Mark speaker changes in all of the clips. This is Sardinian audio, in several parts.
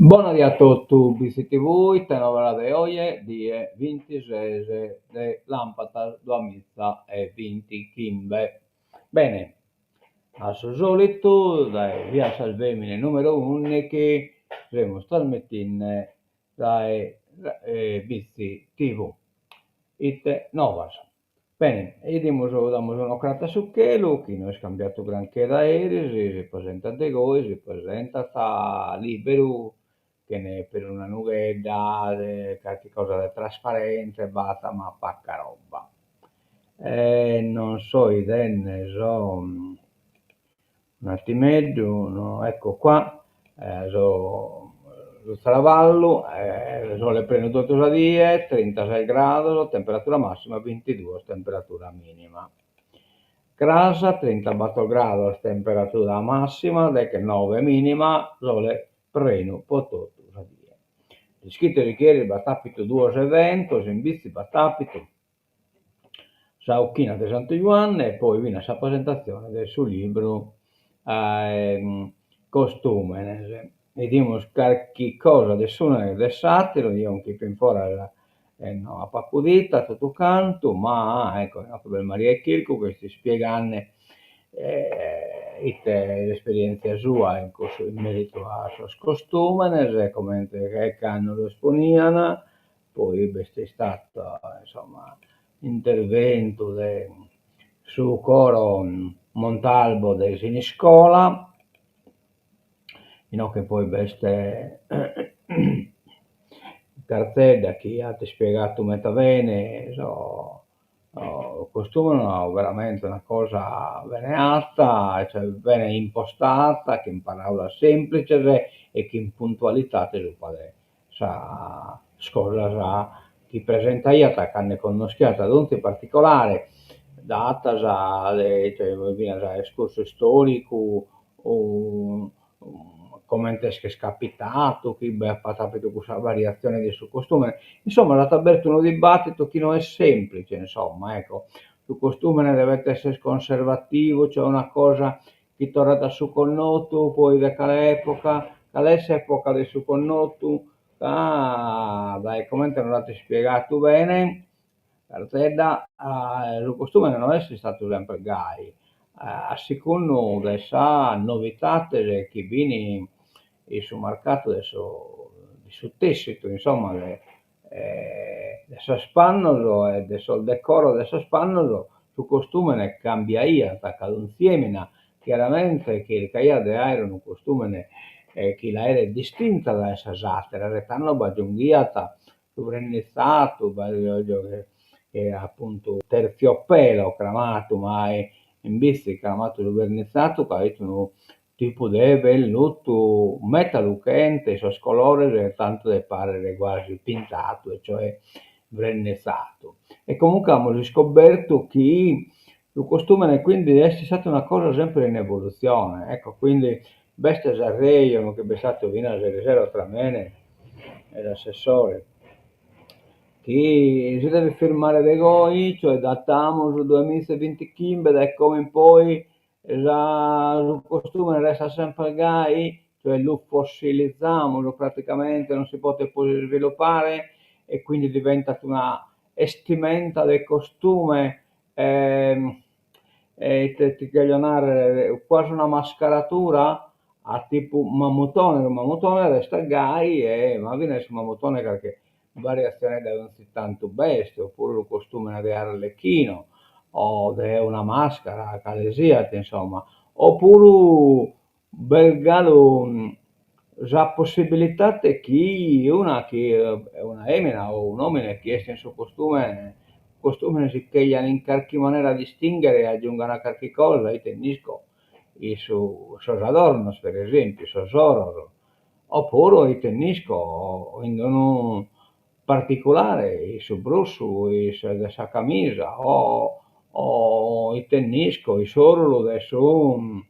Speaker 1: Bona die a totu, Bitzi TV, ite novas de oje, die bintises de làmpadas duamiza e bintichimbe. Bene, a su sòlitu, dae via Salvemini nùmeru ùndighi, semus trasmitinde dae Bitzi TV. Ite novas. Bene, 'idimus, damus un'ocrata a su chelu, chi no est cambiadu granché dae eris, si presentat de goi, si presentat liberu, chene peruna nughedda, carchi cosa de trasparente b'at, ma paca roba. E non so 'idende so Un'attimeddu, no, ecco qua, so su traballu, sole prenu totu sa die, trintases grados, temperatura massima, bintiduos temperatura minima. Cras trintabator grados temperatura massima, deghennoe minima, sole prenu po totu sa die. Ischites chi eris b'at apitu duos eventos, in Bitzi b'at apitu Sa 'Ochina de Santu Juanne e poi finas sa presentatzione de su libru Costùmenes. 'Idimus carchi cosa de s'unu e de s'àteru, eo nch'ipo in foras e no apo acudidu a totu cantu, ma ecco inoghe b'est Maria 'e Chircu chi est ispiegande ite s'esperièntzia sua in cussu in meritu a sos costùmenes, comente e cando los ponian Poi b'est istatu insomma interventu de su coro Montalbo de Siniscola, inoghe poi b'est Carzedda chi at ispiegatu meta bene sos costùmenes, veramente una cosa bene 'atta, cioè bene impostata, chin paraulas semplices e chin puntualidade subra de sas cosas chi presentaiat ca nde connoschiat donzi particolare, datas de finas excursu istoricu comente est chi est capitadu chi b'apat apidu cussa variatzione de su costumene, insomma s'at abertu unu dibattitu chi no est semplice insomma ecco, su costumene devet esser conservativu, cioè una cosa chi torrat a su connotu, poi de cale epoca, cale est s'epoca de su connotu, ca dae comente nos at ispiegadu bene Carzedda su costumene no est istadu sempre gai, a segundu de sas novidades chi fin in su marcadu de su de su tessitu, insomma de de sos pannos e de sos decoros de sos pannos, su costumene cambiaiat ca donzi emina chiaramente chircaiat de aere unu costumene chi l'aeret distinta dae sas ateras e tando b'aggiunghiat su vrennitzatu, chi appuntu tertziopelo cramatu, ma in Bitzi cramatu su vernitzatu ca fit unu tipu de vellutu meta luchente in sos colores tantu de parrer guasi pintatu e cioè vrennitzatu. E comunque amus iscobertu chi su costumene quindi est istatu una cosa sempre in evolutzione, ecco quindi b'est s'arrejonu chi b'est istatu finas eris sero tra mene e s'assessore, chi si devet firmare de goi, cioè datamus duamiza e bintichimbe, dae como in poi sa su costumene restat sempre gai, cioè lu fossilizzamus praticamente, non si potet prus isviluppare e quindi diventat una 'estimenta de costume e ite ti cherjo narrer, quasi una mascaratura a tipu mamuthone, su mamuthone restat gai e ma finas su mamuthone carchi variatzionedda donzi tantu b'est, oppuru su costumene de Arlecchino o de una maschera cale siat insomma, oppuru b'est galu sa possibilidade chi una chi una emina o un'omine chi est in su costumene. costùmene si cherian in carchi manera distinghere e aggiunghian carchi cosa, ite nd'isco, in su sos adornos per esempiu, sos oros, oppuru ite nd'isco, in unu particulare, in su brussu de sa camisa o o ite nd'isco, in s'orulu de su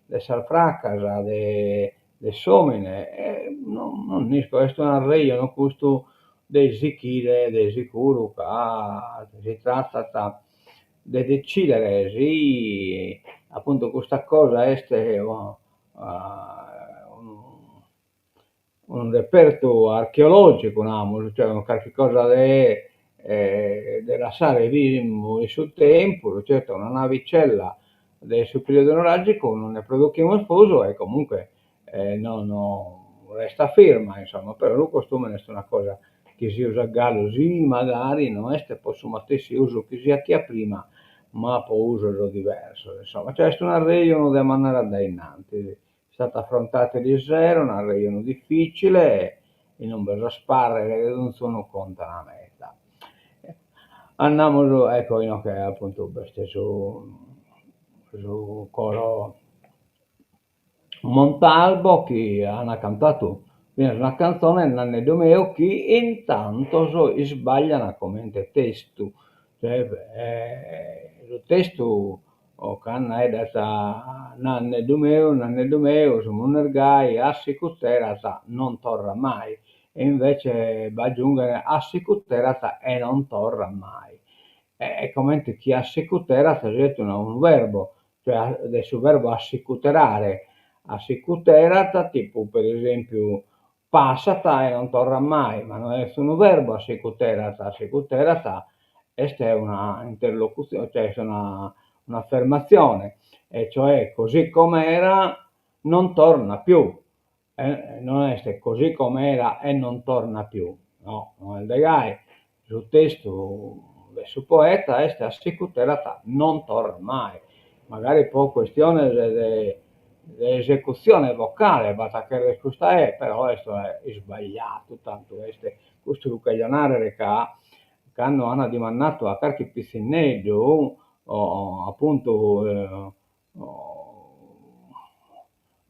Speaker 1: de sas fracas de de s'omine e no no nd'isco, est un'arrejonu custu de sichire de sicuru ca si trattat de decidere si appuntu custa cosa est unu repertu archeologicu namus, cioè carchi cosa de de lassare firmu in su tempus, certu una navicella de su periodu nuragicu non nde produchimus prus e comunque no no restat firma insomma, però su costumene est una cosa chi si usat galu, si magari no est po su matessi usu chi si 'achiat prima, ma po usos diversos insomma, cioè est un'arrejonu de mandare a dae innantis S'at afrontatu erisero, un'arrejonu dificile, in umbe sos parreres de donzunu contan meda. Andamus, ecco inoghe appuntu b'est su su coro Montalbo chi an cantatu finas una cantzone Nanneddu meu chi in tantos isbaglian comente testu, cioè su testu O cando naeddat Nanneddu meu, Nanneddu meu, su mundu est gai, a sicuterat non torrat mai. E invece b'aggiunghen a sicuterat e non torrat mai. E comente chi a sicuterat siet unu verbo, cioè de su verbo assicuterare, assicuterat tipu per esempiu Passat e non torrat mai, ma no est unu verbu assicuterat, assicuterat est una interlocutzione, cioè est una un'affermazione, e cioè così com'era non torna più, no est così com'era e non torna più, no, no est de gai, Su testu de su poeta est assicuterat non torrat mai, magari po questiones de de esecutzione vocale b'at a cherrer custa e, però est isbagliatu, tantu est, custu lu cheglio narrer ca cando an dimandatu a carchi pitzinneddu apuntu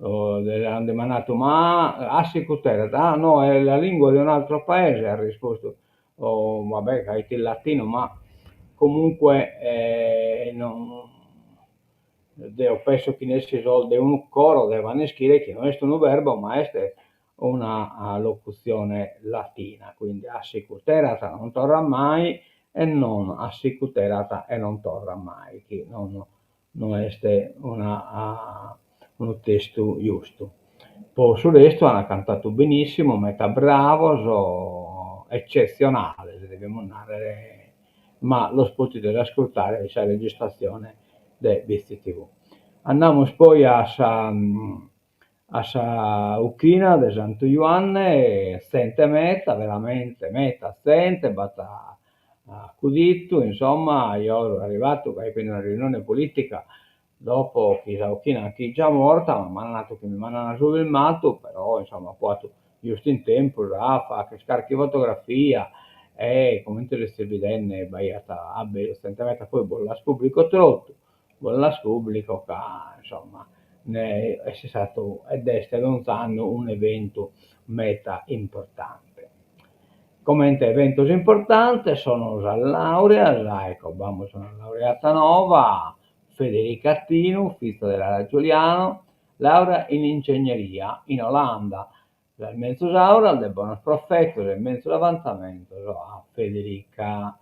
Speaker 1: L'an dimandatu, ma assicuterat, ah no è la lingua di un altro paese at rispostu, va bè ca 'it in latinu ma comunque non deo penso chi nessi sos de unu coro devan ischire chi no est unu verbo ma est una locutzione latina, quindi assicuterat non torrat mai e non assicuterat e non torrat mai, chi non no est una unu testu giustu. Po su restu an cantatu benissimu, meta bravos, eccetzionales devimus narrer, ma los potides ascurtare in sa registratzione de Bitzi TV. Andamus poi a sa a sa 'Uchina de Santu Juanne, zente meta, veramente meta zente, b'at acuditu, insomma, eo so arrivatu ca apo una riunione politica dopo chi sa 'Uchina fit già morta, ma m'an natu chi mi mandan su filmatu, però insomma apo 'atu giustu in tempus a fagher carchi fotografia e comente sezis bidende b'aiat abberu zente meta, poi bos las pubblico totu Bos las pubblico ca, insomma, est istatu ed est donz'annu un'eventu meta importante. Comente eventos importantes sono sas laureas, ecco b'amus una laureata nova, Federica Tinu, fiza de Lara Giuliano, laurea in ingegneria in Olanda, sas menzus auras de bonos profetos e menzus avantzamentos a Federica.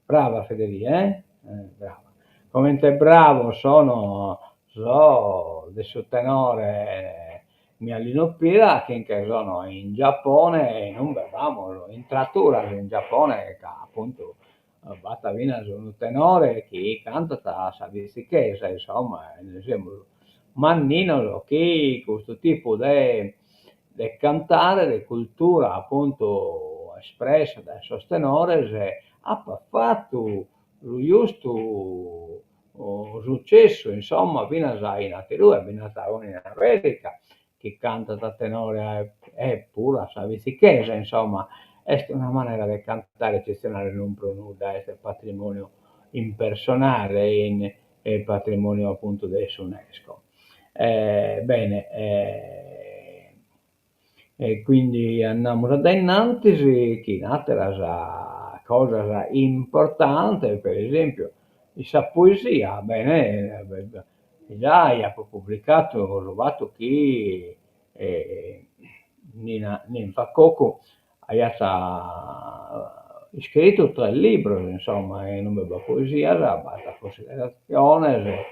Speaker 1: Brava Federì, eh? Brava. Comente bravos sono sos de su tenore Mialinu Pira chi nche sono in Giappone in umbe b'amus in traturas in Giappone ca appuntu b'at finas unu tenore chi cantat a sa bitzichesa, insomma, e semus manninos chi custu tipu de de cantare, de cultura apuntu espressa dae sos tenores apat fatu su giustu sucessu, insomma, finas in aterue, bi nd'at unu in America chi cantat a tenore e puru a sa bitzichesa, insomma. Est una manera de cantare eccetzionale, non pro nudda est patrimoniu impersonale in patrimoniu apuntu de s'UNESCO. Bene E quindi andamus a dae innantis chin àteras cosas importantes, per esempiu in sa poesia, bene, giai apo publicadu su fatu chi Nina Ninfa Coccu aiat iscritu tres libros, insomma, inube b'at poesias, b'at cunsideratziones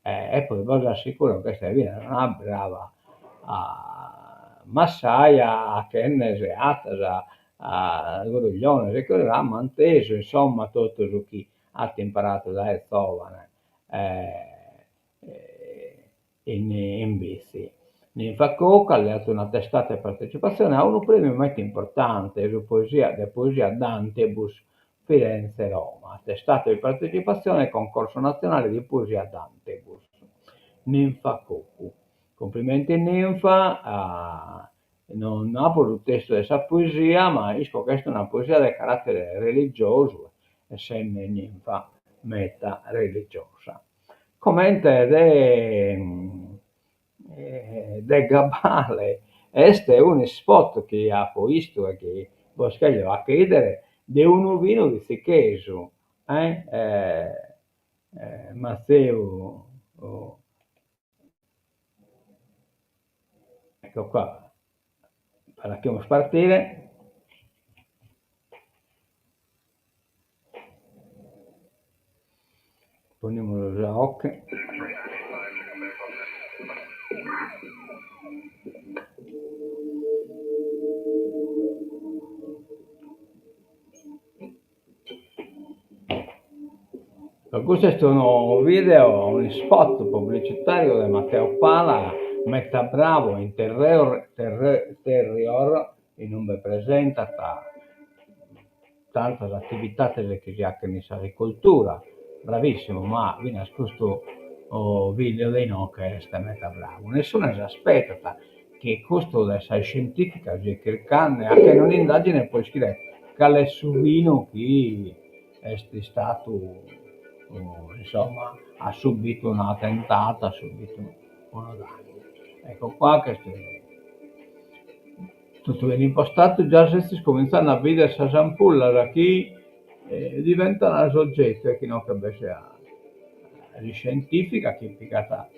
Speaker 1: E poi bos assicuro ch'est finas una brava massaja achende seatas, grugliones e cosas, at mantesu insomma totu su chi at imparadu dae zovana in Bitzi. Ninfa Coccu at leadu un'attestato 'e partecipazione a unu premiu meta importante, su poesia de poesia Dantebus Firenze Roma, attestato di partecipazione concorso nazionale di poesia Dantebus. Ninfa Coccu. Complimenti Ninfa, non apo su testu de sa poesia, ma isco ca est una poesia de carattere religiosu, essende Ninfa meta religiosa. Comente de de gabbale est un'ispot chi apo 'istu e chi bos cherjo fagher 'idere de unu binu bitzichesu Matteu ecco qua la faghimus partire Ponimus sa 'oche. Custu est unu video, un'ispot publicitariu de Matteo Pala, meta bravu in Terrior, inube presentat tantas atividades chi si 'achen in s'agricoltura, bravissimu, ma finas custu video de inoghe est meta bravu. Nessune s'aspetat chi custu de sa iscientifica siet chircande, 'achende un'indagine pro ischire cale est su binu chi est istadu, insomma, at subidu un'atentadu, at subidu unu dannu. Ecco qua ch'est Totu bene impostadu, già sezis comintzende a bider sas ampullas chi diventan s'ogetu e chi inoghe b'est s'iscientifica chi pigat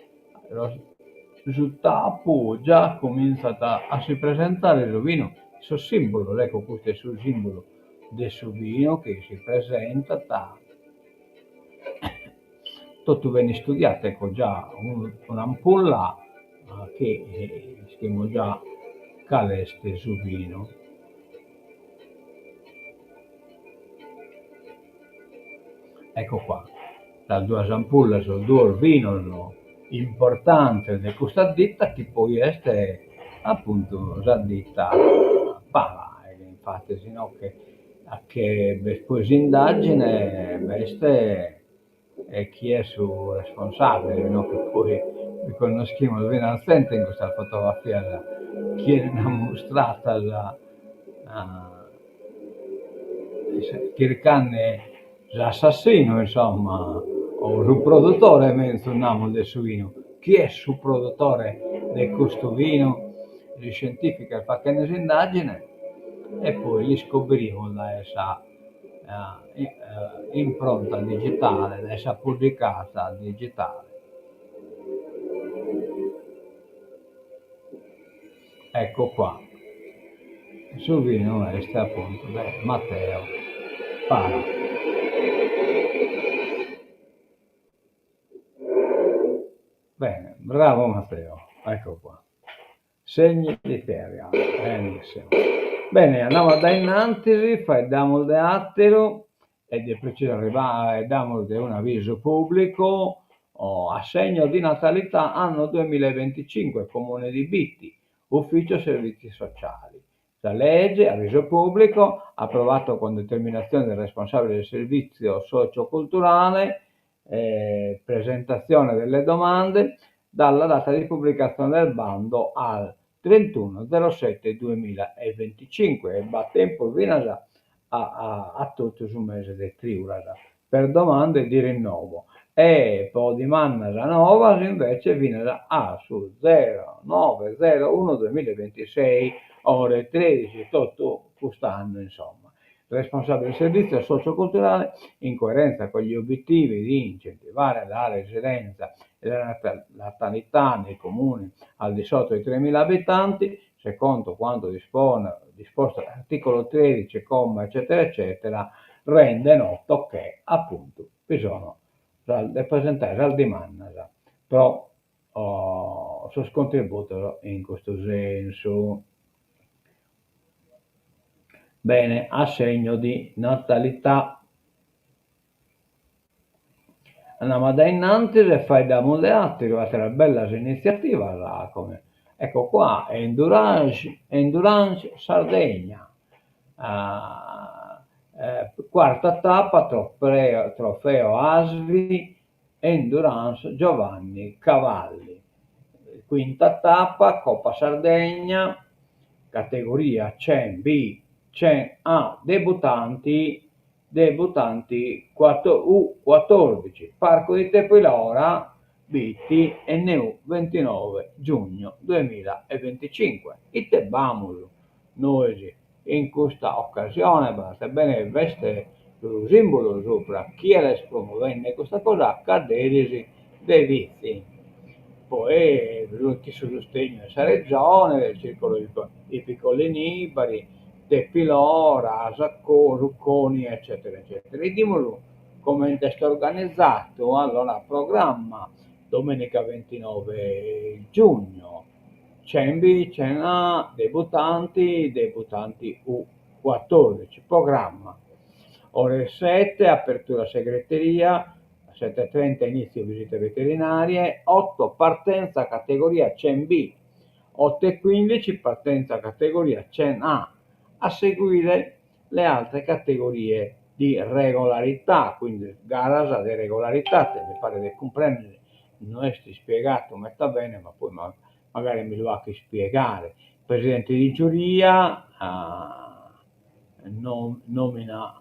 Speaker 1: su tapu, già comintzat a si presentare su binu, sos simbulos, ecco custu est su simbulu de su binu chi si presentat Totu bene istudiadu, ecco già un'ampulla chi ischimus già cale est su binu. Ecco qua, sas duas ampullas, sos duos binos importantes de custa ditta chi poi est apuntu sa ditta Pala, e infatis inoghe A che b'est poi s'indagine b'est e chie est su responsabile, no chi poi bi connoschimus finas zente in custas fotografias chi 'enin ammustradas chircande s'assassinu insomma o su produttore menzus namus de su binu, chi est su produttore de custu binu, s'iscientifica est faghende s'indagine e poi l'iscobrimus dae sa impronta digitale, dae sa puddicada digitale. Ecco qua, su binu est apuntu de Matteo Pala. Bene, bravo Matteo, ecco qua. Segni di Terrior, benissimo. Bene, andamus a dae innantis, faeddamus de àteru e de precisu faeddamus de un'avisu pùblicu, assegno di natalità anno duemilaventicinque, Comune di Bitti, Ufficio Servizi Sociali. Sa lege, aviso pubblico, approvato con determinazione del responsabile del servizio socioculturale, presentazione delle domande, dalla data di pubblicazione del bando al. Trentunu zero sete duemilla e binticincu e b'at tempus finas a a totu su mese de trìulas per domande di rinnovo e po dimandas novas invece finas a su zero nove zero unu duemilla e bintisei ore tredixi totu cust'annu insomma. Responsabile servizio socio-culturale in coerenza con gli obiettivi di incentivare la residenza e la natalità nei comuni al di sotto dei 3.000 abitanti, secondo quanto dispone, disposto dall'articolo 13, comma eccetera eccetera, rende noto che appuntu bi sono de presentare sas dimandas pro sos contributos in custu sensu. Bene, assegno di natalità. Andamus a dae innantis e faeddamus de àteru, àteras bellas initziativas, come, ecco qua, Endurance, Endurance Sardegna, quarta tappa, trofeo Asvi, Endurance Giovanni Cavalli, quinta tappa, Coppa Sardegna, categoria Cen B, Cen A, debutanti, Debutanti U cuatòrdici, Parcu di Tepilora, Bitti, NU, bintinove giugno duemilla e binticinque. Ite b'amus nois in custa ocasione? Badate bene b'est su sìmbulu subra, chie l'est promovende custa cosa? Cadderis de Vitzi. Poi cun su sustegnu de sa Regione, del Circolo Ippico Li Nibari, Tepilora, su Coni eccetera eccetera. 'Idimus comente est organizadu, allora programma, domenica bintinove giugno, Cen B, Cen A, debutanti, debutanti U cuatòrdici, programma, ore sete apertura segreteria, sete e trenta inizio visite veterinarie, otto partenza categoria Cen B, Otto e quindici partenza categoria Cen A, a seguire le altre categorie di regolarità, quindi garas de regolaridade, mi paret de cumprèndere, no est ispiegadu meda bene ma poi magari mi lu aco ispiegare. Presidente di giuria nomina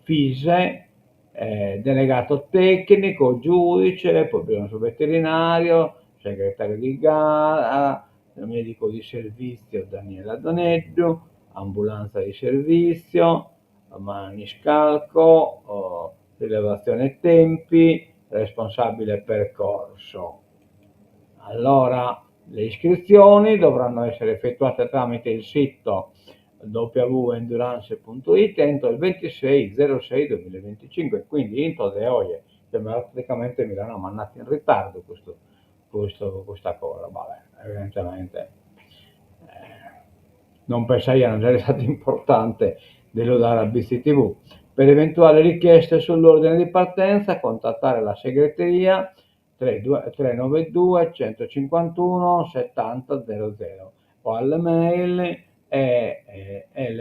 Speaker 1: FISE, delegato tecnico, giudice, poi bi su veterinario, segretario di gara, medico di servizio Daniela Doneddu, ambulanza di servizio, maniscalco, rilevazione tempi, responsabile percorso. Allora le iscrizioni dovranno essere effettuate tramite il sito wendurance.it entro il 26 06 2025, quindi entro de oje, cioè praticamente mi l'hanno mandato in ritardo custu custu custa cosa, vabbè, evidentemente non pensaian siat istadu importante de lu dare a Bitzi TV. Per eventuali richieste sull'ordine di partenza contattare la segreteria 392 151 70 00 o alle mail e l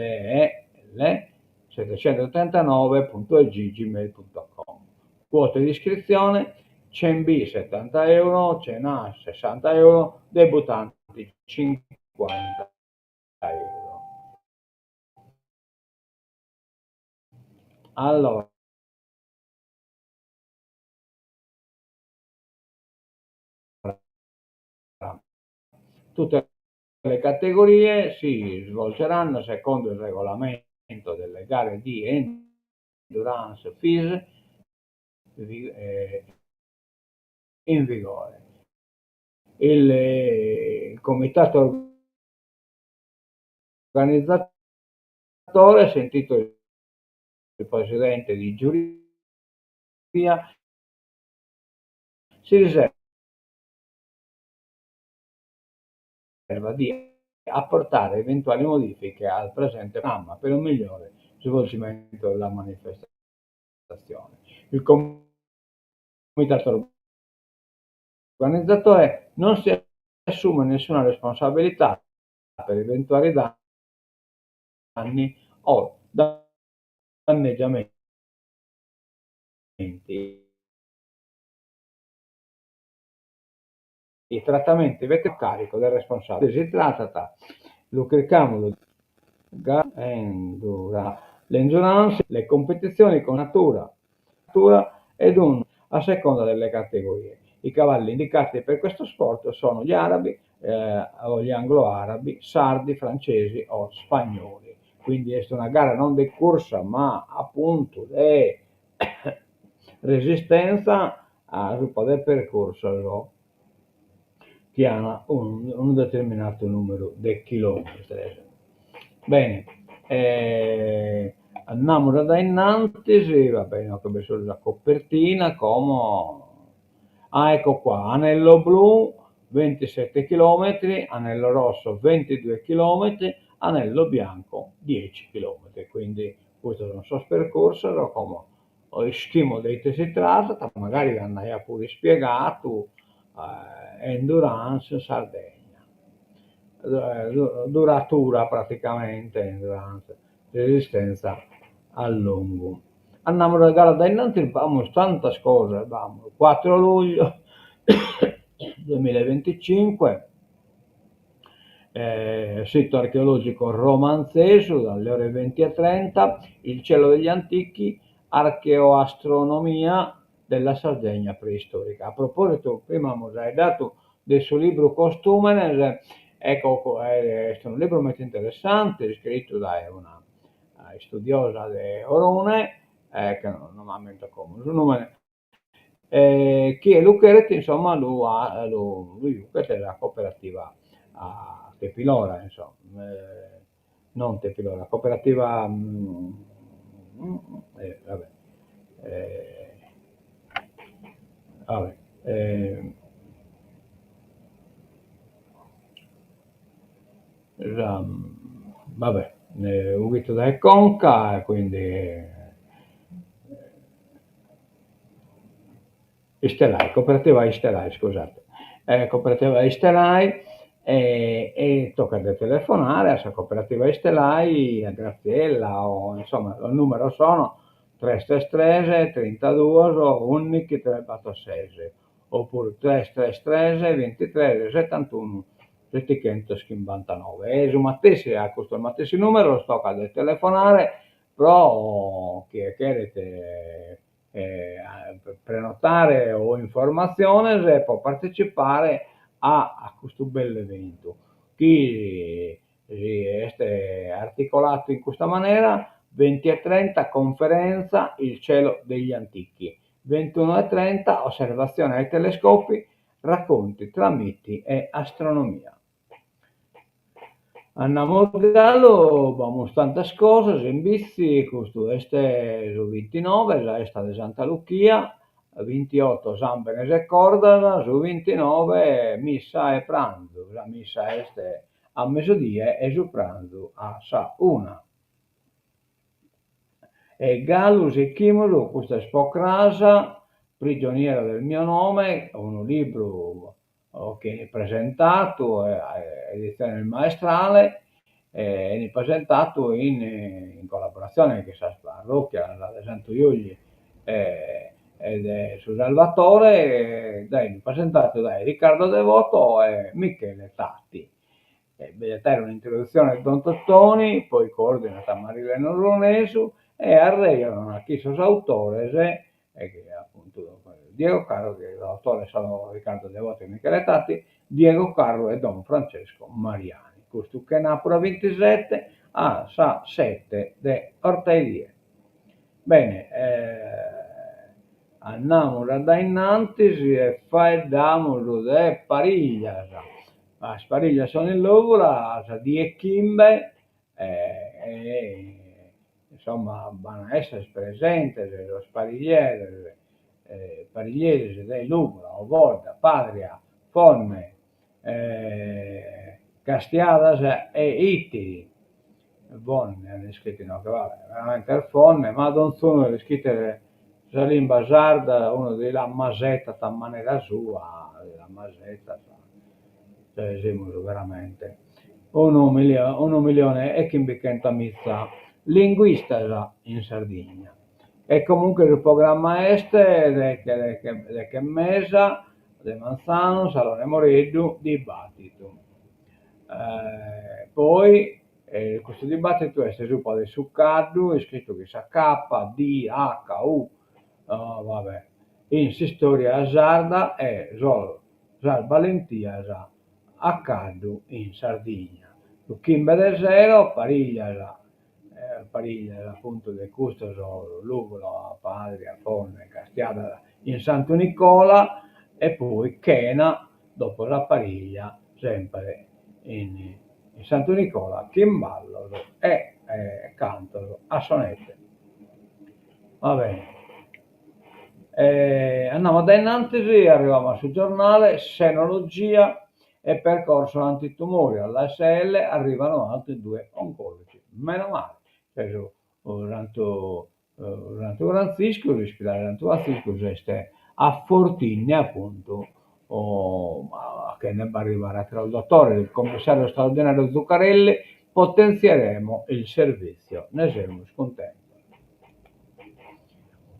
Speaker 1: 739.gmail.com. Quote di iscrizione Cen B 70 euro, Cen A 60 euro, debuttanti 50 euro. Allora, tutte le categorie si svolgeranno secondo il regolamento delle gare di Endurance FIS in vigore. Il comitato organizzatore, sentito il presidente di giuria, si riserva di apportare eventuali modifiche al presente programma per un migliore svolgimento della manifestazione. Il comitato organizzatore non si assume nessuna responsabilità per eventuali danni o danneggiamenti. I trattamenti a carico del responsabile. Si tratat, lu chircamus l'endurance, le competizioni con natura ed un a seconda delle categorie. I cavalli indicati per questo sport sono gli arabi o gli anglo-arabi, sardi, francesi o spagnoli. Quindi est una gara non de cursa ma apuntu de resistenza asuba de percursos chi an unu determinadu numeru de chilometros. Bene andamus a dae innantis, va bene inoghe b'est solu sa copertina como, ah ecco qua, anello blu ventisette chilometri, anello rosso ventidue chilometri, anello bianco dieci chilometri, quindi custos sun sos percursos, como ischimus de ite si tratat, magari andaiat puru ispiegadu Endurance Sardegna, duratura praticamente, endurance, resistenza a longu. Andamus galu a dae innantis, b'amus tantas cosas, b'amus, cuatro luglio duemilaeventicinque, sito archeologico romantzesu dalle ore venti e trenta, il cielo degli antichi, archeoastronomia della Sardegna preistorica. A propositu, prima amus faeddadu de su libru Costùmenes, ecco est unu libru meda interessante iscritu dae una istudiosa de Orune, chi no m'ammento como su nùmene, e chie lu cheret insomma lu lu giughet sa cooperativa Tepilora insomma, non Tepilora, cooperativa va bè va bè sa va bè lu ghitu dae conca e quindi Istelai, cooperativa Istelai, scusate, cooperativa Istelai e tocat de telefonare a sa cooperativa Istelai, a Graziella o insomma sos numeros sono tres tres tres trintaduos ùndighi tres bator ses opuru tres tres tres bintitres setantunu setighentos chimbantanoe e su matessi a custos matessi numeros tocat de telefonare pro chie cheret prenotare o informatziones pro partecipare a custu bellu eventu chi si est articoladu in custa manera, venti e trenta conferenza Il cielo degli antichi, ventuno e trenta osservazione ai telescopi, racconti tra miti e astronomia. Andamus galu, b'amus tantas cosas in bitzi, custu est su bintinove, sa 'esta de Santa Luchia, bintioto sàmbenes e cordas, su bintinove missa e pranzu, sa missa est a mesudie e su pranzu a sa una. E galu sighimus, custu est po cras, Prigioniera del mio nome, unu libru chi 'enit presentadu, edizione Il Maestrale, 'enit presentadu in in collaboratzione chin sas parrocchias de Santu Juilli e de su Salvatore, 'enit presentadu dae Riccardo Devoto e Michele Tatti. Bi diat aer un'introduzione de Don Totoni, poi coordinat Marilena Lunesu e arrejonat chin sos autores e chi apuntu Diego Carru, sos autores sono Riccardo Devoto e Michele Tatti, Diego Carru e Don Francesco Mariani. Custu chenàpura bintisete a sas sete de 'ortaedie. Bene, andamus a dae innantis e faeddamus de pariglias. Sas pariglias sono in Lòvula sa die chimbe e insomma b'an a esser presentes sos pariglieres pariglieris de Lùvula, Ovodda, Padria, Fonne, Castiadas e Itiri. Fonne an iscritu inoghe, va bè, veramente est Fonne, ma donzunu l'ischit sa limba sarda unu si l'ammasetat a manera sua, si l'ammasetat, cioè semus veramente unu unu millione e chimbichentomiza linguistas in Sardigna. E comunque su programma est deghe deghe e mesa. De manzanu, Salone Moreddu, dibàtitu. Poi custu dibàtitu est subra de su caddu, iscritu chin sa K, D, H, U, va bè, in s'istòria sarda e sos sas balentias a caddu in Sardigna. Su chimbe de sero parìglias parìglias apuntu de custos Lùgula, Padria, Fonne, Castiadas in Santu Nicola e poi chena dopo sa parìglia sempre in Santu Nicola chin ballos e cantos a sonete. Va bene. Andamus a dae innantis, arrivamus a su giornale, senologia e percorso antitumori, all'ASL arrivano altri due oncologi, meno male, cioè su Santu Santu Frantziscu, s'ispidale Santu Frantziscu s'est afortinde apuntu achende b'arrivare ateros dotores, il commissario straordinario Zuccarelli, potenzieremo il servizio, ne semus cuntentos.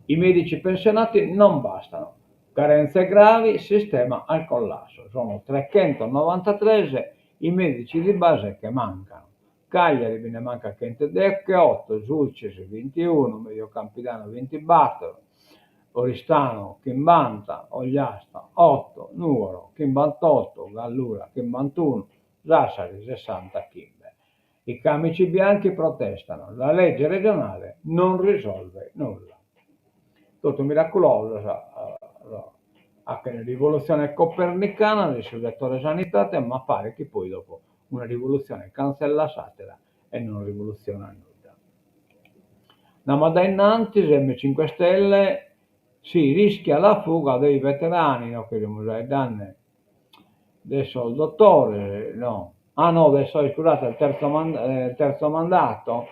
Speaker 1: I medici pensionati non bastano, carenze gravi, sistema al collasso. Sono 393 i medici di base che mancano. Cagliari bi nde mancat chentu e decheoto, Sulcis bintiunu, Medio Campidano bintibator, Oristano chimbanta, Ogliastra oto, Nùgoro chimbantoto, Gallura chimbantunu, Sassari sessantachimbe. I camici bianchi protestano, la legge regionale non risolve nulla. Totu miraculosas, achene rivolutzione copernicana de su setore sanidade, ma paret chi poi dopo una rivolutzione cantzellat s'àtera e non rivolutzionat nudda. Andamus a dae innantis, M Cinque Stelle, si rischia la fuga dei veterani, no chi semus faeddende de sos dotores, no, ah no, de sos, iscusate, il terzo il terzo mandato,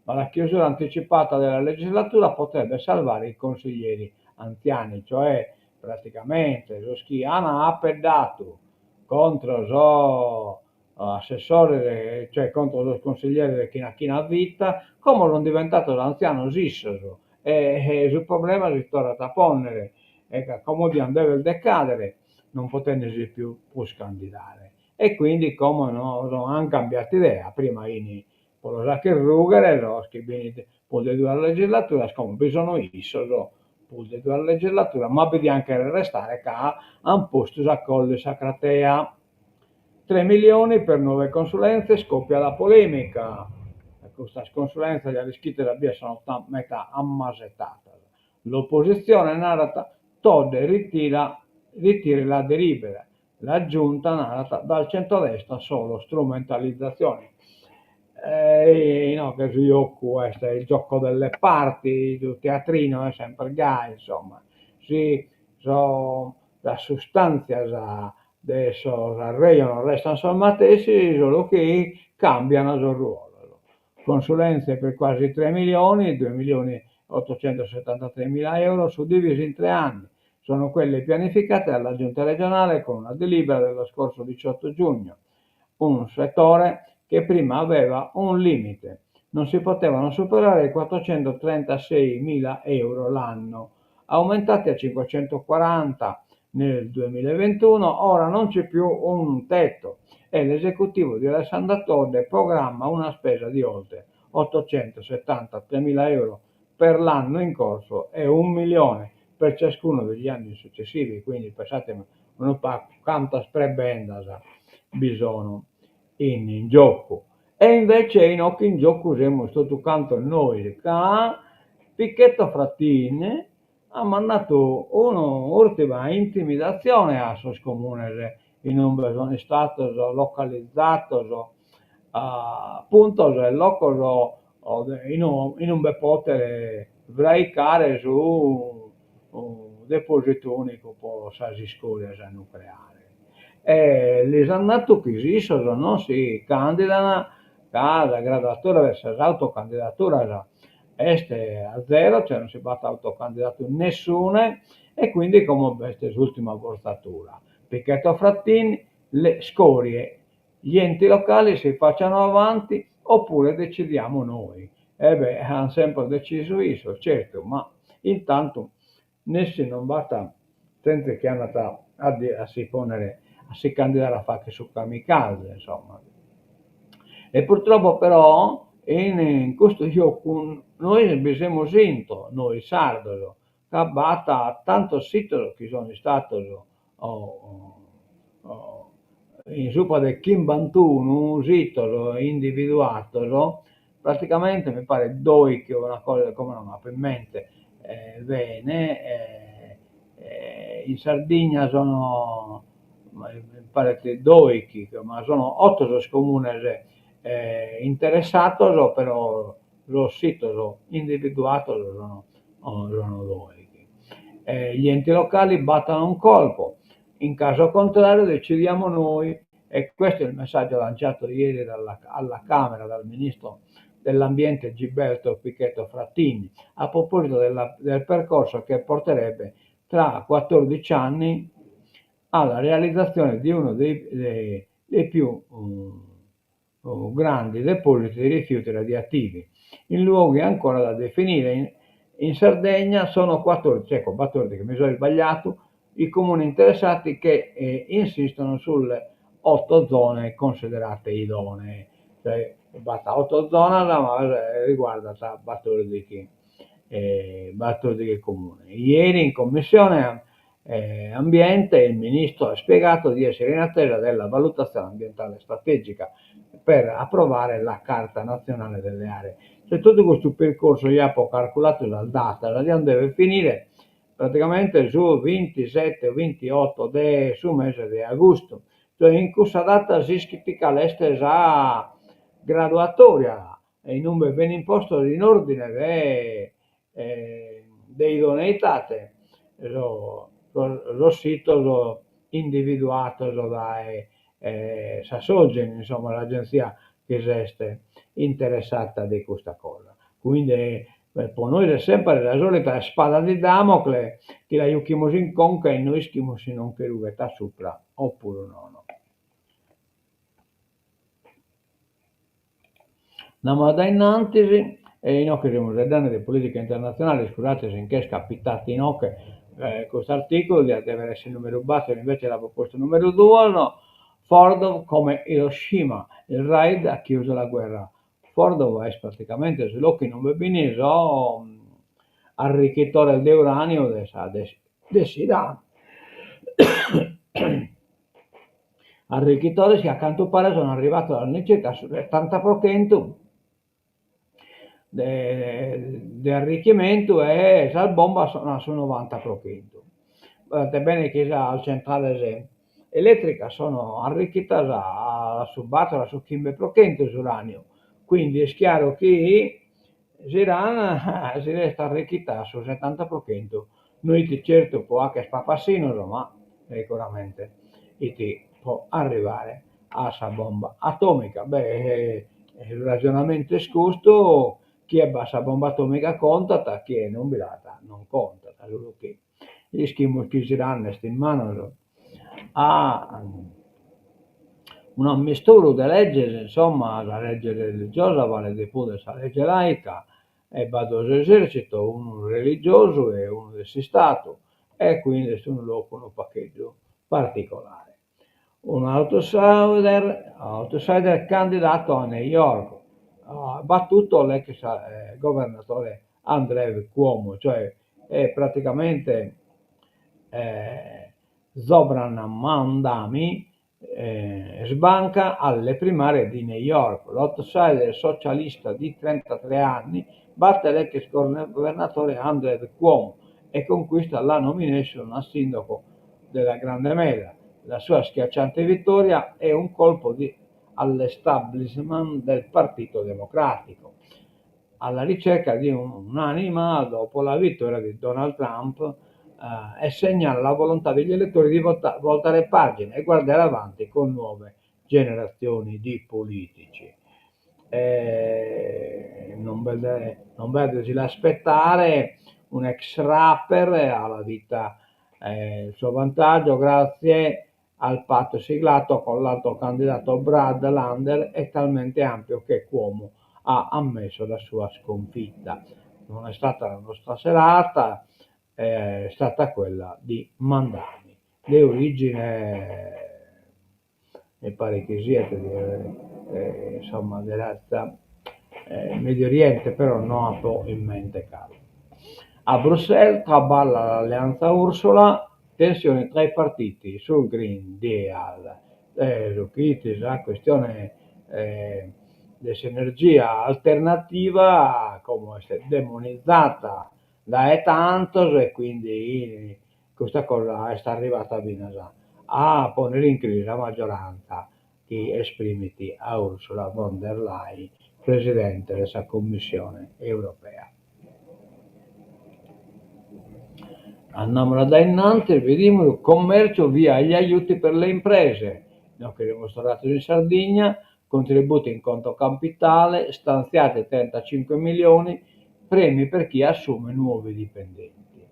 Speaker 1: ma la chiusura anticipata della legislatura potrebbe salvare i consiglieri anziani, cioè praticamente sos chi an apeddadu contro sos assessores, cioè contro sos consiglieres chin a vita, como sun diventados antzianos issos e su problema si torrat a ponnere, e ca como dian dever decadere non potende·si più prus candidare e quindi como no an cambiadu idea, prima 'ini pro los acher rughere sos chi b'in prus de duas legislaturas, como bi sono issos prus de duas legislaturas, ma bi dian cherrer restare ca an postu sa colla in sa cratea. Tre milioni per nuove consulenze, scoppia la polemica. Custas consulèntzias ja l'ischides a bias sono meta ammasetadas. L'opositzione narat Todde ritira ritiri la delibera, la giunta narat dal centrodestra solo strumentalizzazioni. Inoghe su jocu est il gioco delle parti, su teatrino est semper gai, insomma, si sos sas sustàntzias de sos arrejonos restan sos matessi, solu chi cambian sos ruolos. Consulenze per quasi tre milioni, due milioni e ottocentosettantatremila euro suddivisi in tre anni. Sono quelle pianificate dalla Giunta regionale con una delibera dello scorso 18 giugno. Un settore che prima aveva un limite, non si potevano superare i 436 mila euro l'anno, aumentati a 540 nel 2021, ora non c'è più un tetto e l'esecutivo di Alessandra Todde programma una spesa di oltre 873 mila euro per l'anno in corso e un milione per ciascuno degli anni successivi, quindi pensate unu pagu cantas prebendas bi sono in giocu. E invece inoghe in giocu semus totu cantos nois, ca Pichetto Fratin at mandadu un'ùrtima intimidatzione a sos comunes in ue sunt istados localizados puntos e locos in ue pòdere fraicare su depòsitu ùnicu pro sas iscòrias nucleares. E lis at natu chi si issos non si candidant ca sa graduatòria de sas autocandidaturas est a zero, cioè non si b'at autocandidatu nessune e quindi como b'est s'ultima fortzatura. Pichetto Fratin, le scorie, gli enti locali si facciano avanti oppure decidiamo noi. E beh, an sempre decisu issos, certu, ma intantu nessi non b'at. Zente chi andat a si ponnere, a si candidare a fagher su kamikaze, insomma. E purtroppo però in custu giogu nois bi semus intro, nois sardos, ca b'at tantos sitos chi sun istados in subra de chimbantunu sitos individuados, praticamente mi paret doighi o una cosa, como no m'apo in mente bene, in Sardigna sono mi paret doighi, ma sono otto sos comunes interessados, però sos sitos individuados sono sono doighi. Gli enti locali battano un colpo, in caso contrario decidiamo noi e questo è il messaggio lanciato ieri dalla, alla Camera dal ministro dell'Ambiente Gilberto Pichetto Fratin a proposito della, del percorso che porterebbe tra 14 anni alla realizzazione di uno dei, dei, dei più um, grandi depositi di rifiuti radioattivi, in luoghi ancora da definire. In, in Sardegna sono 14, ecco 14 mi sono sbagliato, i comuni interessati che eh, insistono sulle otto zone considerate idonee. Cioè, b'at otto zonas, ma riguardat batòrdighi eh, batòrdighi comunes. Ieri in commissione eh, ambiente il ministro ha spiegato di essere in attesa della valutazione ambientale strategica per approvare la Carta nazionale delle aree. Cioè, totu custu percorsu, eo apo calculadu sas datas, diant dever finire praticamente su bintisete o bintiotto de su mese de agustu, cioè in cussa data s'ischit cale est sa graduatoria in ube benint postos in ordine de de idoneidade sos sitos individuados dae sa Sogin, insomma s'agentzia chi s'est interessada de custa cosa. Quindi po nois est semper sa solita spada di Damocle chi la juchimus in conca e no ischimus si non che rughet a supra oppuru nono. Andamus a dae innantis e inoghe semus faeddende de politica internatzionale, iscusate si nch'est capitadu inoghe custu articulu, diat dever esser numeru bator, invece l'apo postu numeru duos, Fordow come Hiroshima, il raid ha chiuso la guerra. Fordow est praticamente su locu in ube b'in sos arrichitores de uranio de sa de s'Iran. Arrichitores chi a cantu paret sono arrivados all'incirca a su setanta pro chentu de de arrichimentu e sas bombas sono a su novanta pro chentu. Badate bene chi sas centrales elètricas sono arrichidas a su bator, a su chimbe pro chentu s'uranio, quindi est chiaru chi S'Iran si est arrichita a su setanta pro chentu, no it certu po 'acher papassinos, ma seguramente it po arrivare a sa bomba atomica. Beh, su ragionamentu est custu, chie b'at sa bomba atomica contat, chie non bi l'at non contat, solu chi ischimus chi s'Iran est in manos a un'ammisturu de leges, insomma, sa lege religiosa valet de prus de sa lege laica e b'at duos esercitos, unu religiosu e unu de s'istadu e quindi est unu logu unu pagheddu particolare. Un outsider, outsider candidato a New York, battuto l'ex governatore Andrew Cuomo, cioè è praticamente Zohran Mamdani sbanca alle primarie di New York. L'outsider socialista di 33 anni batte l'ex governatore Andrew Cuomo e conquista la nomination a sindaco della Grande Mela. La sua schiacciante vittoria è un colpo di all'establishment del Partito Democratico, alla ricerca di un'anima dopo la vittoria di Donald Trump e segnala la volontà degli elettori di voltare pagina e guardare avanti con nuove generazioni di politici. Non non b'est de si l'aspettare, un ex rapper ha la vita il suo vantaggio grazie al patto siglato con l'altro candidato Brad Lander è talmente ampio che Cuomo ha ammesso la sua sconfitta. Non è stata la nostra serata. È stata quella di Mamdani, de origine mi paret chi siat insomma de ratza Medio Oriente, però no apo in mente cale. A Bruxelles traballat l'alleanza Ursula, tensioni tra i partiti sul Green Deal. Su chi est sa chistione de s'energia alternativa como est demonizada dae tantos e quindi custa cosa est arribada finas a ponnere in crisi sa maggioranza chi esprimit a Ursula von der Leyen, presidente de sa Cummissione Europea. Andamus a dae innantis, bidimus, commercio via agli aiuti per le imprese, nos che semus torrados in Sardigna, contributi in conto capitale, stanziati 35 milioni, premi per chi assume nuovi dipendenti.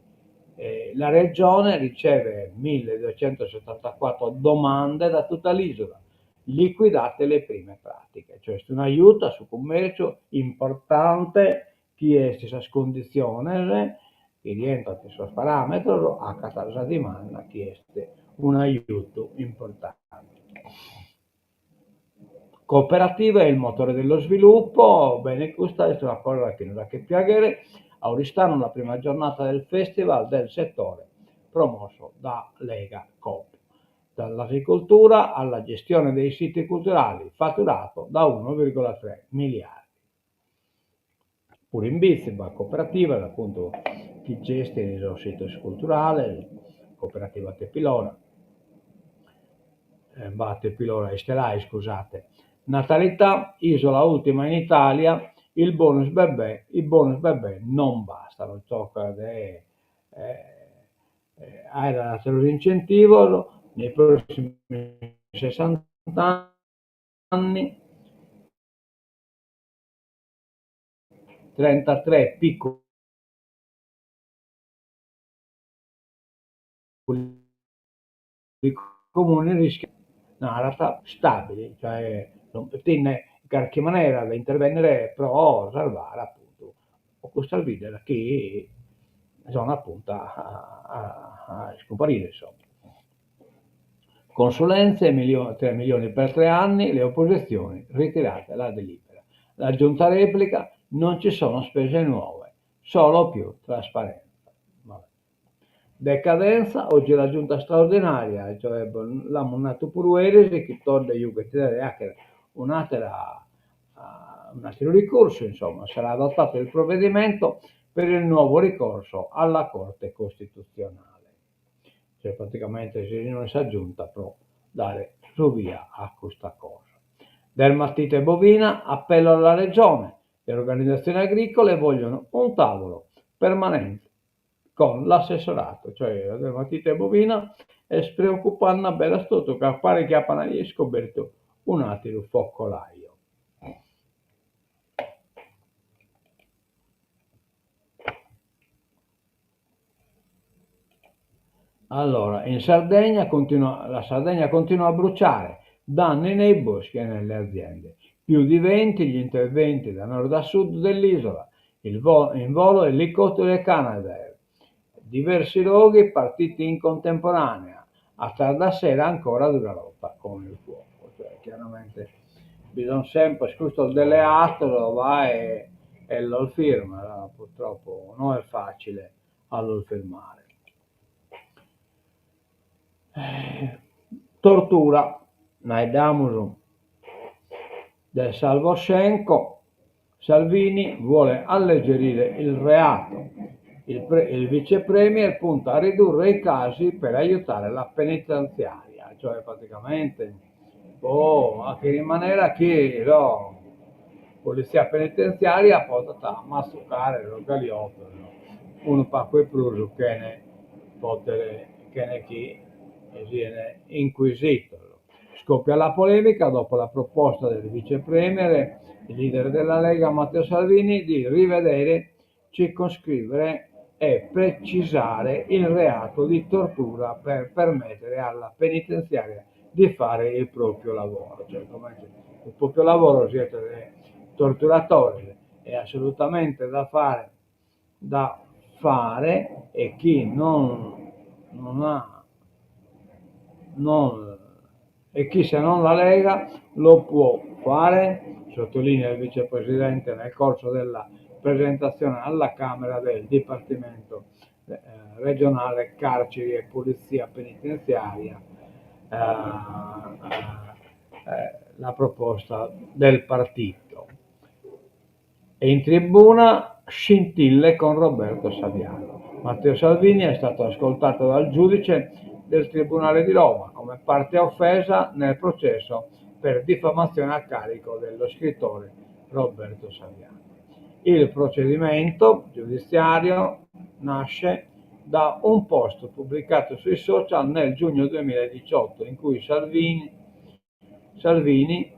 Speaker 1: La regione riceve 1274 domande da tutta l'isola, liquidate le prime pratiche, cioè est un'aiutu a su cummerciu importante chi est sas cunditziones chi rientrant in sos parametros acatat sa dimanda chi est un'aiutu importante. Cooperativa è il motore dello sviluppo, bene custa est una cosa chi nos faghet piaghere, a Oristano la prima giornata del festival del settore promosso da Lega Coop. Dall'agricoltura alla gestione dei siti culturali, fatturato da 1,3 miliardi. Puru in Bitzi b'at cooperativas, apuntu, chi gestint sos sitos culturales, cooperativa Tepilora, b'at Tepilora Istelai, iscusate. Natalità, isola ultima in Italia, il bonus bebè, i bonus bebè non bastano, tocat de àere àteros incentivos nei prossimi sessant'anni. 33 piccoli comuni rischiant, narat, stabili, cioè in carchi manera de intervennere pro sarvare apuntu custas biddas chi sono apuntu a iscumparire insomma. Consulenze, 3 milioni per 3 anni, le opposizioni, ritirate la delibera. La giunta replica, non ci sono spese nuove, solo più trasparenza. Vabbè. Decadenza, oggi la giunta straordinaria, cioè l'amus natu puru eris chi Todde jughet de 'achere un'atera un'ateru ricursu, insomma, sarà adottato il provvedimento per il nuovo ricorso alla Corte Costituzionale. Cioè praticamente si riunit sa giunta pro dare su via a custa cosa. Dermatite bovina, appello alla Regione, le organizzazioni agricole vogliono un tavolo permanente con l'assessorato, cioè la dermatite bovina est preoccupande beras totu ca paret chi apan iscobertu un'ateru focolaio. Allora, in Sardegna continua, la Sardegna continua a bruciare, danni nei boschi e nelle aziende. Più di 20 gli interventi da nord a sud dell'isola, il vo- in volo elicotteri e Canadair. Diversi roghi partiti in contemporanea. A tarda sera ancora dura lotta con il fuoco. Cioè, chiaramente bisogna sempre, custos deleatos va e e los firma, purtroppo no est facile a los firmare. Tortura, faeddamus de Salvo Schenko, Salvini vuole alleggerire il reato, il, pre, il vice premier punta a ridurre i casi per aiutare la penitenziaria, cioè praticamente po 'achere in manera chi no polizia penitenziaria potat matzucare sos galiotos unu pacu 'e prus chene potere chene chi siene inquisitos. Scoppia la polemica dopo la proposta del vice premier, il leader della Lega Matteo Salvini, di rivedere, circoscrivere e precisare il reato di tortura per permettere alla penitenziaria di fare il proprio lavoro. Cioè, come il proprio lavoro siete torturatori, è assolutamente da fare, da. fare e chi non non ha non e chi se non la Lega lo può fare, sottolinea il vicepresidente nel corso della presentazione alla Camera del Dipartimento regionale Carceri e Polizia Penitenziaria la proposta del partito. E in tribuna scintille con Roberto Saviano. Matteo Salvini è stato ascoltato dal giudice del Tribunale di Roma come parte offesa nel processo per diffamazione a carico dello scrittore Roberto Saviano. Il procedimento giudiziario nasce da un post pubblicato sui social nel giugno 2018 in cui Salvini, Salvini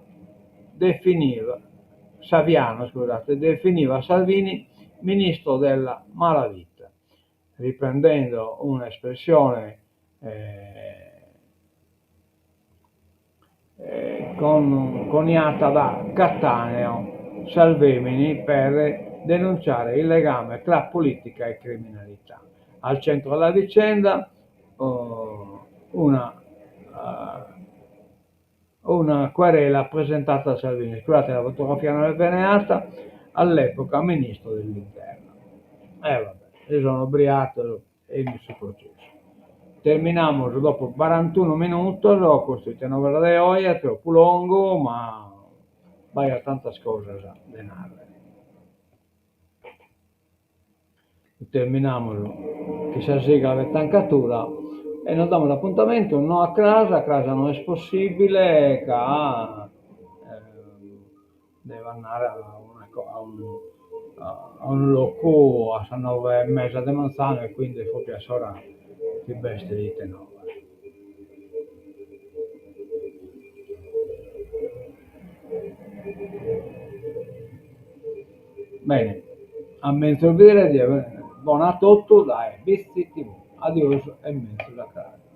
Speaker 1: definiva, Saviano scusate, definiva Salvini ministro della malavita, riprendendo un'espressione eh, eh, con, coniata da Cattaneo Salvemini per denunciare il legame tra politica e criminalità. Al centro della vicenda oh, una, uh, una querela presentata da Salvini. Scusate, la fotografia non è veneata, all'epoca ministro dell'interno. Eh vabbè, io sono ubriaco e inizio il processo. Terminamus dopo barantuno minutos, custu Ite Novas de oe, tropu longu, ma b'aiat tantas cosas de narrer. Terminamus chin sa sigla de Tancatura e nos damus apuntamentu no a cras, cras no est possibile ca devo andare a una a unu a unu locu a sas noe e mesa de manzanu e quindi est propriu a s'ora chi b'est ite novas. Bene, a menzus bìdere, die bona a totu dae Bitzi TV. Adiosu e menzus a cras.